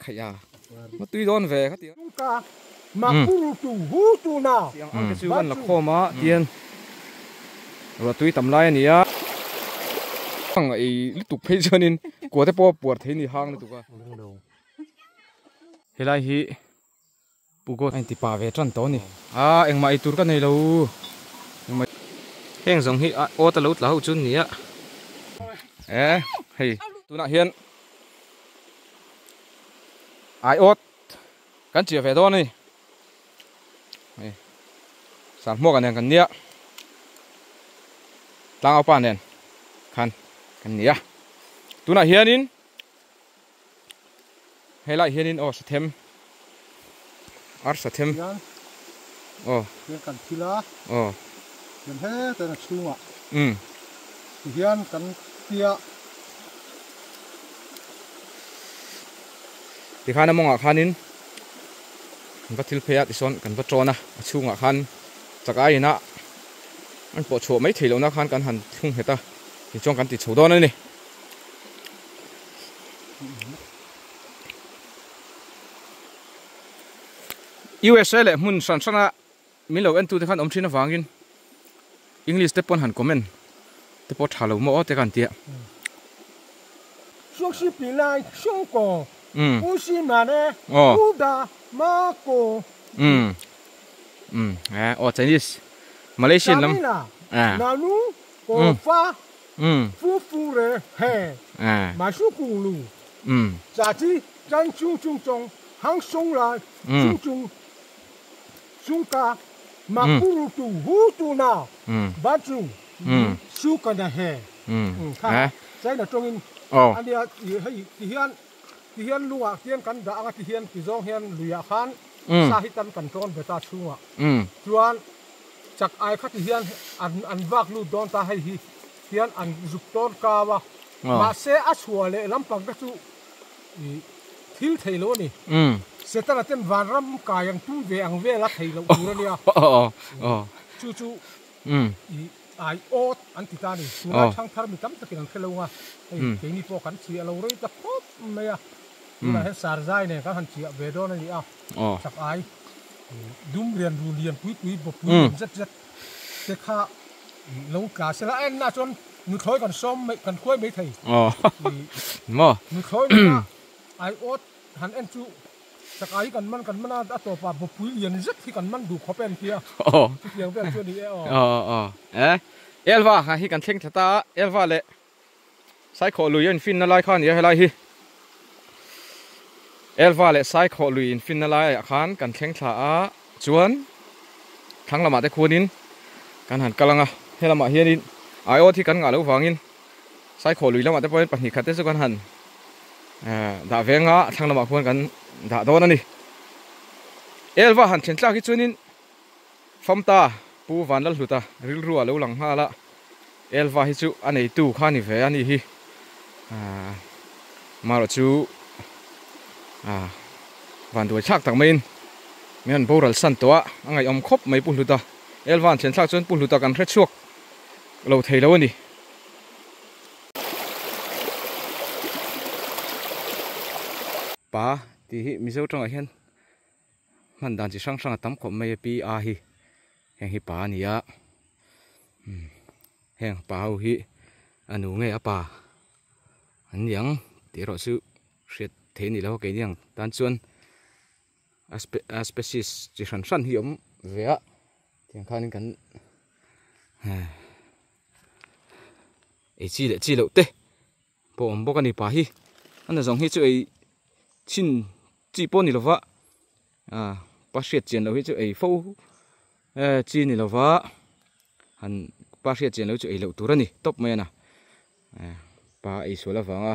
Khaih a ma tui dawn ve kha ti ang te chu kan la khawm a tian ruah tui tam lai a ni a ang ei lutuk phei chuanin kua te pawh a puar thei a ni hang lutuk a helai hi Pugot a inti pah ve tan tawh a ni a engmah ei tur ka nei lo engmah heng zawng hi a awt a lo tla ho chu an ni a e hei tunah hian ai awt kan chiah ve dawn a ni hei sanghmuaka nen kan nia tlangaupa nen khan kan ni a tunah hianin Helaiah hianin aw sathem ar sathem aw hian kan thil a aw hian hetain a chhungah ti hian kan tia tikhan a mawngah khanin kan va thil phei a tisawn kan va tawn a a chhungah khan chak aiin a an pawh chhuah mai theih lohna khan kan han thlung nghet a tichuan kan ti chho dawn a ni. USA leh hmun hran hrana min lo entute khan awm thin avangin English te pawn han comment te pawh tha lo maw aw te ka han tia. Aw Chinese Malaysian lam Fu fu re he ma shu kung lu za chi zan chung chung chong hang song lai chung chung sung ka ma ku ru tu hu tu na ba chu su ka na he kha China tawngin a nia hei ti hian ti hian lungah hian kan dah anga ti hian ti zawng hian luiah khan sa hi tan kan tawn ve ta chhungah chuan Chak ai kha ti hian an an vak lut dawn ta hei hi hian an zuk tawn kau a, mahse a chhuah leh lampang te chu ih thil thei lo a ni. Setana ten vanram kai ang tum ve ang vel a thei loh tur a nia. Chu chu ih ai awt an ti ta a ni. Tunlai thangthar mi tam takin an hre lo nga, hei keini pawh kan chhiah lo rei ta khawp mai a. Tunah hian sarzai nen kan han chiah ve dawn a ni a, chak ai dum rian ru lian pui pui bawpui lian zet zet te kha lo tla se la, a enna chuan nuthlawi kan sawm mai kan khuai mai thei. Nuthlawi nena ai awt han en chu chak ai hi kan man kan man a, a tawpah bawpui lian zet hi kan man duh khawp em tia chutiang vel chu a ni e aw. Elva hi kan thleng thla ta a, Elva leh Saikhawh lui a infinna lai kha a ni a helai hi Elva leh Saikhawh lui infinna laiah khan kan thleng thla a chuan thlang lamah te khuanin kan han kal ang a helamah hianin aiawt hi kan ngah loh vangin Saikhawh lui lamah te pawhin pahnih khat te chu kan han dah ve anga thlang lamah khuan kan dah dawn a ni. Elva han thlen tlak hi chuanin Famta, Pu Vanlalhluta rilru a lo lang nghal a, Elva hi chu a neitu kha a ni ve a ni hi. Amaherawh chu vanduai thlak tak maiin min rawn boral san tawh a, a ngaihawm khawp mai Pu Hluta. Elva an thlen thlak chuan Pu Hluta kan hre chhuak lo thei lo a ni. Pa tih hi Mizo tawngah hian Hman dan chi hrang hrang a tam khawp mai a pi a hi heng hi pa a ni a heng pa ho hi a nu nge a pa an ni ang tih erawh chu hriat theih a ni lo a keini ang tan chuan a species chi hran hran hi a awm ve a tiang khanin kan ei chi leh chi loh te pawh awm bawk a ni pa hi a na zawng hi chu ei chhin chi pawh a ni lova ah pa hriat chian loh hi chu ei fo eh chi ni lova han pa hriat chian loh chu ei loh tur a ni tawp mai a na eh pa ei sual avanga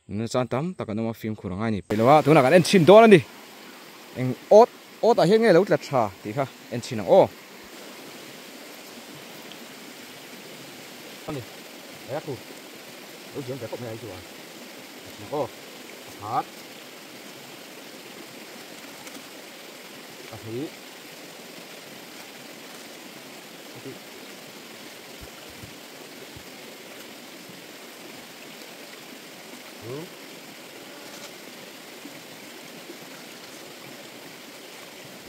nuna chan tam tak an awm a fimkhur a ngai a ni peih lova tunah kan en chhin dawn a ni eng awt awt ah hian nge lo tla tha tih kha en chhin ang aw. Ani he khu lo ziam ve khawp mai a hi chu a aw pakhat pahnih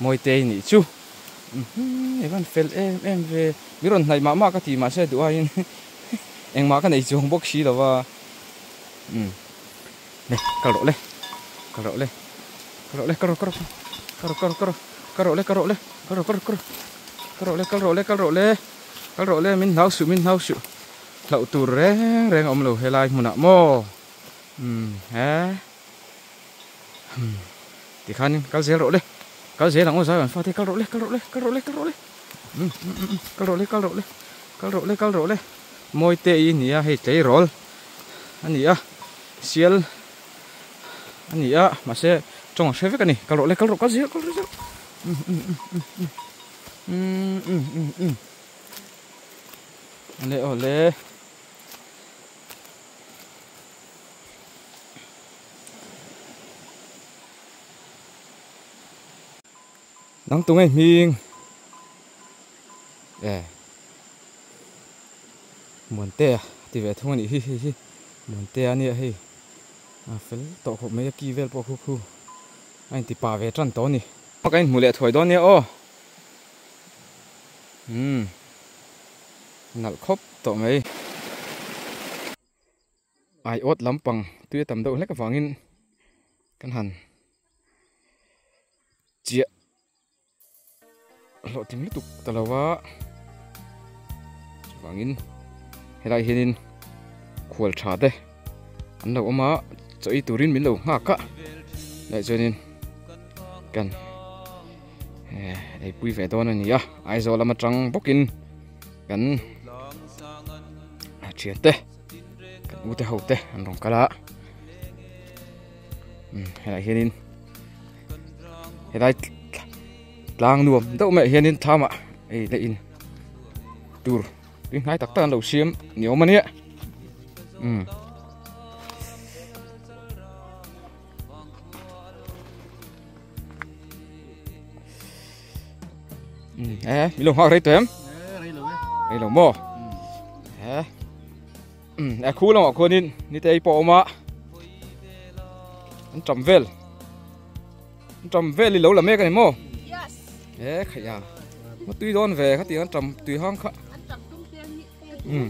Mawitei nih chu umm i van fel em em ve mi rawn hnaih mah mah ka ti mahse duh aiin engmah ka nei chuang bawk si lo va umm le kal rawh le kal rawh le kal rawh le kal rawh kal rawh kal rawh kal rawh kal rawh le kal rawh le kal rawh kal rawh kal rawh kal rawh le kal rawh le kal rawh le kal rawh le min hlau suh min hlau suh hlauh tur reng reng a awm lo helai hmunah maw umm he. Tikhanin kal zel rawh le, kal zel ang aw zai an fate kal rawh le, kal rawh le, kal rawh le, kal rawh le, kal rawh le, kal rawh le, kal rawh le, kal rawh le, mawi te i nia hei tleirawl a ni a, sial a ni a mahse tawng a hre vek a ni, kal rawh le, kal rawh, kal zel, kal zel, awle awle. Nang tunge hming e Muantea ti ve thung a nih hi hei hi Muantea ania hei a fel tawh khawp mai a ki vel pawh khu khu a inti pa ve tan tawh a ni. Ka inhmu leh thuai dawn nia aw umm nalh khawp tawh mai. Aiawt lampang tui a tam deuh hlek avangin kan han chiah hlawhtling lutuk ta lo a chuvangin helai hianin khual tha te an lo awm a chaw ei turin min lo nghak a leh chuanin kan eipui ve dawn a ni a Aizawl lama tang bawkin kan thiante. Kan ute ho te an rawn kal a helai hianin helai tlang nuam deuh mai hianin thlamah ei leh in tur tui hnai tak tak an lo siam ni awm a nia um. Eh, mi lo nghak rei tawh em? Rei lo maw? Eh. A khu lamah khuanin nitei pawh a awm a. An ṭam vel. An ṭam vel i lo la mek a ni maw? Yes. Eh, khaih a. Ma tui dawn ve kha tiang an ṭam tui hang kha. An ṭam tum te hi. Um.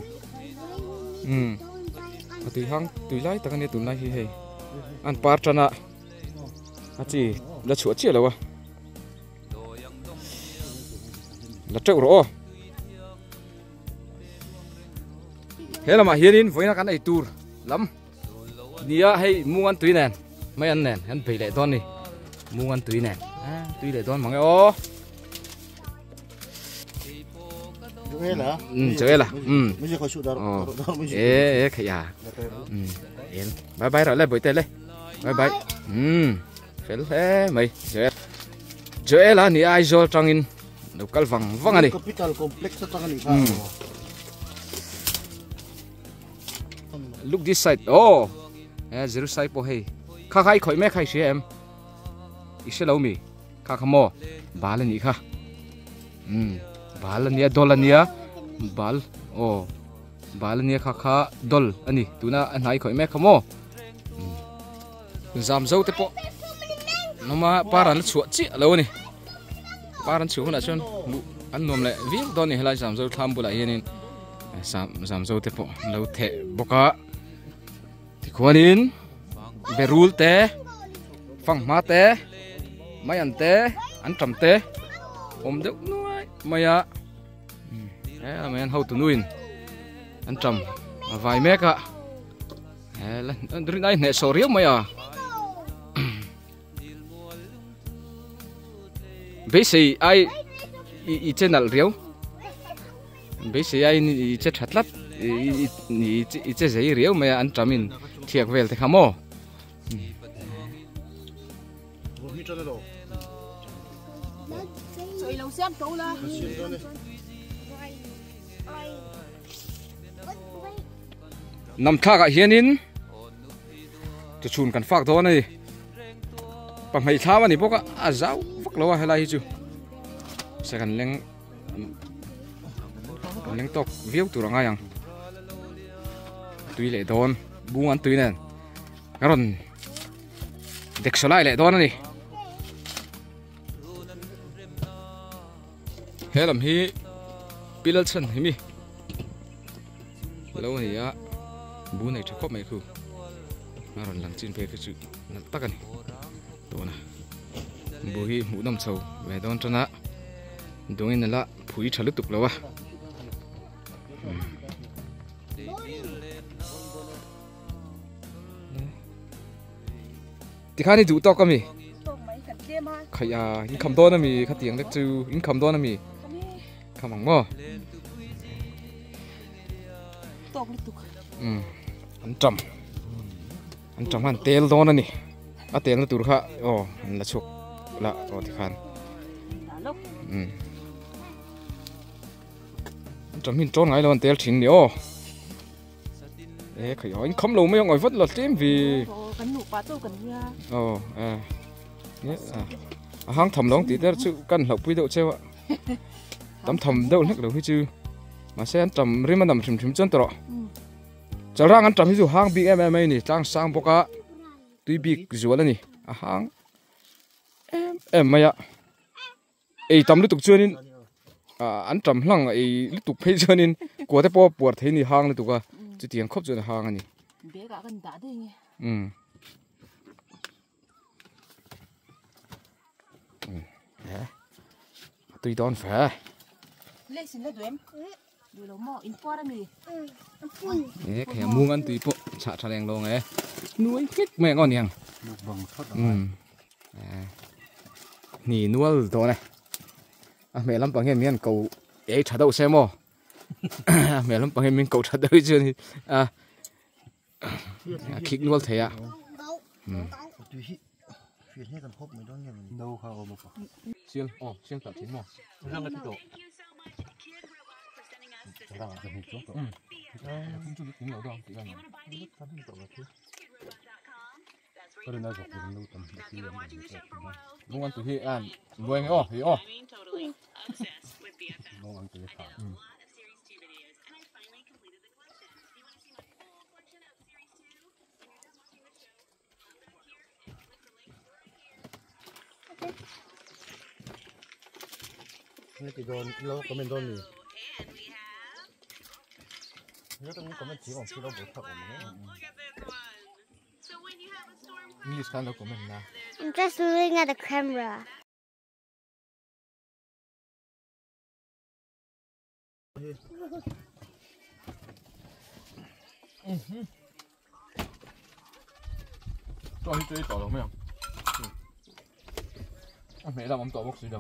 Um. A tui hang tui lai tak a nia tunlai hi hei. An par ṭan a. A chi la chhuah chiah lo a. La teuh rawh aw. He lamah hianin vawiina kan ei tur lam nia hei mung an tui nen mai an nen an bei leh dawn ni mung an tui nen tui leh dawn mang e aw Joela e e khaya en bye bye rồi le bồi tê le bye bye fel hle mai Joel Joel a ni Aizawl tangin lo kal vang vang a ni Capital complex atang a ni kha look this side oh e zero side pawh hei kha kha i khawih mek kha i hria em i hre lo mi kha kha maw bal a nih kha um bal a nia dawl a nia bal aw bal a nia kha kha dawl a ni tuna a hnai khawih mek kha maw zam zo te pawh numa par an la chhuah chiah lo a ni par an chhuah hunah chuan hmuh an nuam leh viau dawn a ni helai zam zo thlam bulah hianin zam zam zo te pawh an lo theh bawk a tikhuanin berul te fanghma te mai an te an tam te awm deuh nuai mai a he lamah hian hotu nuin an tam a vai mek a. Rin ai hneh sawh riau mai a. Beisei ai i che nalh riau. Beisei ai i che tha tlat i che zei riau mai a an tamin thiak vel te kha maw. Nam thlakah hianin chu chhun kan fak dawn a ni pahmei thlam a ni bawk a a zau vak lo a helai hi chu se kan leng kan leng tawk viau tur a ngai ang tui leh dawn bung an tui nen ka rawn dek saw lai leh dawn a ni. He lam hi pilal chhan hi mi lo ani a bu nei tha khawp mai khu a rawn lang chin phei kha chu nalh tak a ni tawna bu hi hmuh nawm chho ve dawn tan a dungin ala phui tha lutuk lo a. Tikhan i duh tawk ami? Khai a, in kham dawn ami khatiang lek chu in kham dawn ami? Kham ang maw? Tawk lutuk. Um, an tam. An tam han tel dawn ani. A tel na tur kha aw an la chhuak la aw tikhan. Um. An tam hin tawn ngai lo an tel thin ni aw. E khai in kham lo mai ngoi vat la tlem vi. Kan nu pa chu kan nia. Aw e. A hang tham long ti ter chu kan hlo pui deuh chewa. Tam tham deuh hlek lo hi chu. Ma se an tam rim an nam thim thim chuan tawh. Chalrang an tam hi chu hang bik em em mai ni tlang sang bawka tui bik zual ani a hang em em mai a. Ei tam lutuk chuanin an tam hlang ei lutuk phei chuanin kua te pawh puar thei ni hang lutuk a chutiang khawp chuan a hang ani. Bag ah kan dah daih nge. Um. Tui dawn fe. Lei sin la duh em? Duh lo maw? In puar ami? E khai a mung an tui pawh chhah tha leng lawng e. Nuai nghek mai ang aw niang. Mukbang that ang. Um. Ni nual dawn e. A hmel lampang hian min han ko ei tha deuh se maw? A hmel lampang hian min ko tha deuh hi chuan a a khik nual thei a. Um. Sial aw sial tah thin maw? Um. Mung an tui hi an luai nge aw hi aw. English khan lo comment na. I'm just looking at the camera. Cho hi chui tawh lo mai ang. A hmeh lam awm tawh bawk si lo.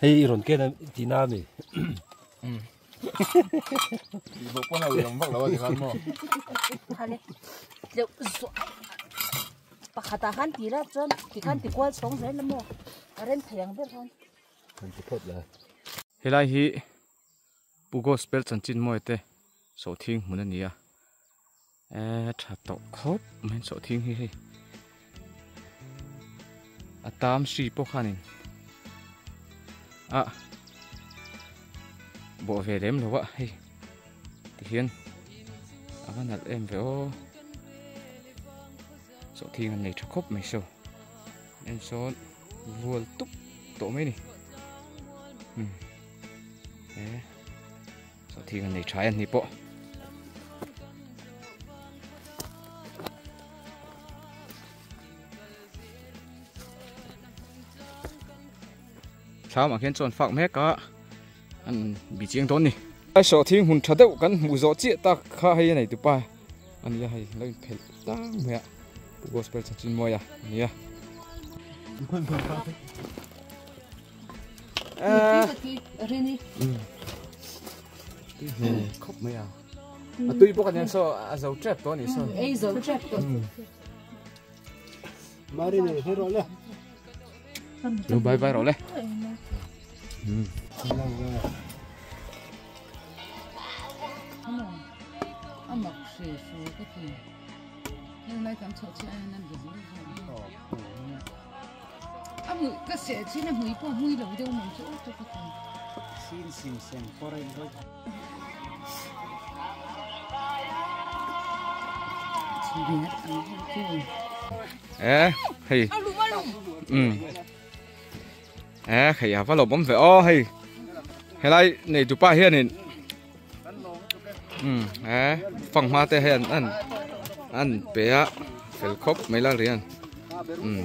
Hei i rawn ken a ti na ami. Tih bawk pawn a ui awm vak lo a ti khan maw. Hale tleuh zuah pakhat ah khan ti la chuan ti khan ti kual chhawng zel la maw a rem thei ang ber khan. Kan ti phawt la. Helai hi Pu Gospel chanchin mawi te sawhthing hmun a ni a, e tha tawh khawp mai sawhthing hi hei a tam hri pawh khanin a bawh ve lem lo a hei tihian a va nalh em ve aw sawhthing an nei tha khawp mai saw en sawn vual tup tawh mai a ni umm e sawhthing an nei tha e an ni pawh. Thlam ah khian chuan fak mek a an bi chiang dawn ni. Ai sawhthing hmun tha deuh kan hmuh zawh chiah tak kha hei a nei tupa a nia hei lo inphelh tlang mai a Pu Gospel Chanchin Mawi a nia. Khawp mai a a tui bawk a nia saw a zo tep tawh a nih saw. Ei zo tep tawh. Mari nei he rawh le. Lo bye bye rawh le. Amak hre hru ka ti. Heng lai kan chhoh chiah hian an be zung zung. A hmui ka seh chin a hmui pawh hmui lo deuh mai chu aw chu ka ti. Sin sim sem pawr a inrawih. Eh, hei. Um. E khei a va lo bawm ve aw hei helai nei tupa hianin um e fanghma te hian an an pe a fel khawp mai la rian um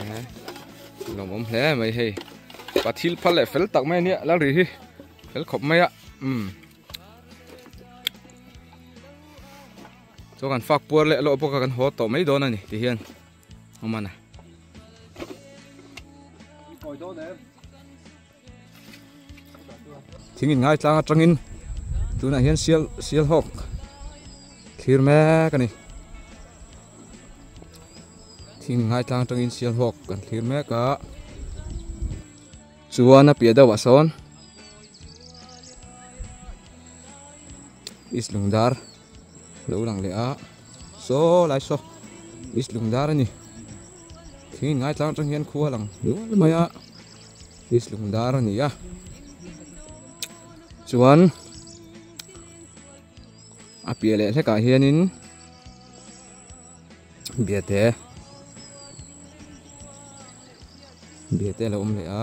e lawmawm hle mai hei pathil phal leh fel tak mai ania la ri hi fel khawp mai a um Chuan kan fak puar leh lawh bawk a kan haw tawh mai dawn a ni ti hian awm a Thing in ngai tlang atangin tunah hian sial sial hawk thlir mek a ni. Thing in ngai tlang atangin sial hawk kan thlir mek a. Chuan a piah deuhah sawn East Lungdar lo lang leh a saw lai saw East Lungdar a ni thing in ngai tlang atang hian khua a lang nual mai a East Lungdar a ni a chuan a piah leh hlekah hianin Biate Biate a lo awm leh a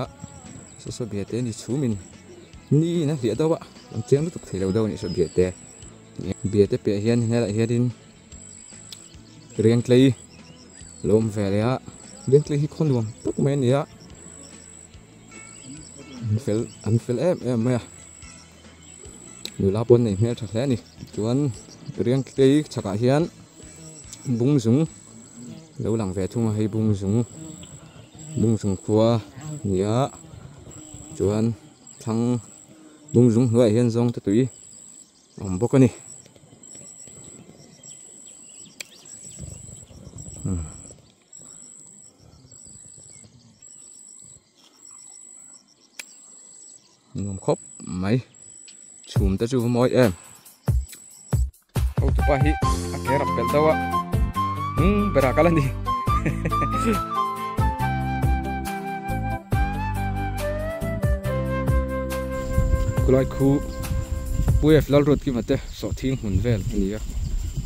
saw saw biate ni chhumin ni in a hliah deuh a an chiang lutuk thei lo deuh a nih saw biate biate piah hian helaiah hianin riangtlei a lo awm ve leh a riangtlei hi khaw nuam tak mai a ni a an fel an fel em em mai a nula pawh an nei hmel tha hle a ni chuan riangtlei chhakah hian bung zung lo lang ve thung a hei bung zung bung zung khua a ni a chuan thlang bung zung hnuaiah hian zawng te tui a awm bawk a ni. Nuam khawp mai chhum te chu va mawi em hotupa hi a ke rap belh deuh a hnung berah kal a ni khulai khu Pu F Lalruat Kima te sawhthing hmun vel a ni a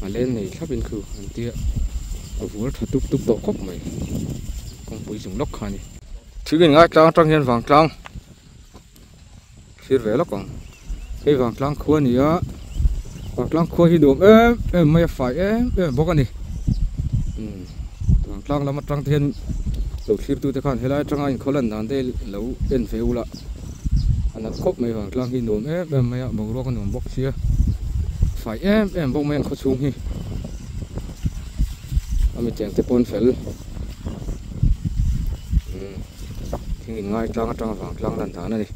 a len nei thlap in khu an tia a vual tha tup tup tawh khawp mai kawngpui chung lawk kha a ni. Thing in ngai tlang atang hian vangtlang thlir ve lawk ang hei vangtlang khua a ni a vangtlang khua hi nuam em em mai a fai em em bawk a ni umm vangtlang lam atang te hian lo thlir tu te khan helai atanga inkhaw lan dan te lo en ve ula a nalh khawp mai vangtlang hi nuam em em mai a boruak a nuam bawk sia fai em em bawk mai an khaw chhung hi a mithiam te pawn fel. Thing in ngai tlang atanga vang tlang lan dan a ni.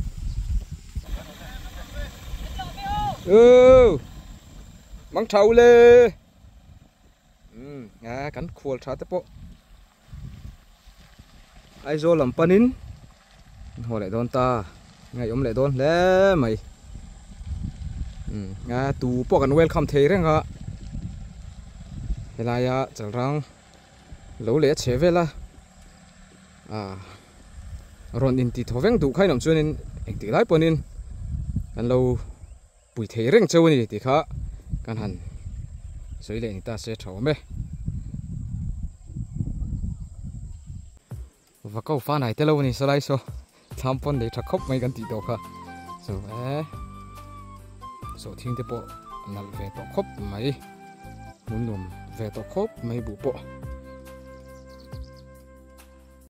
Ooh! Mang tha u le! Umm a kan khual tha te pawh Aizawl lam panin an haw leh dawn ta ngaihawm leh dawn hle mai. Umm a tu pawh kan welcome thei reng a helaia chalrang. Lo leh a chhe vel a, ah rawn inti thaw veng duh kha in awm chuanin engtik lai pawhin kan lo pui thei reng cheu a ni tih kha kan han sawi leh ni ta se tha awm e. Va ko fa nai te lo a ni sawlai saw thlam pawn nei tha khawp mai kan tih tawh kha chu e sawhthing te pawh nalh ve tawh khawp mai hmun nuam ve tawh khawp mai buh pawh.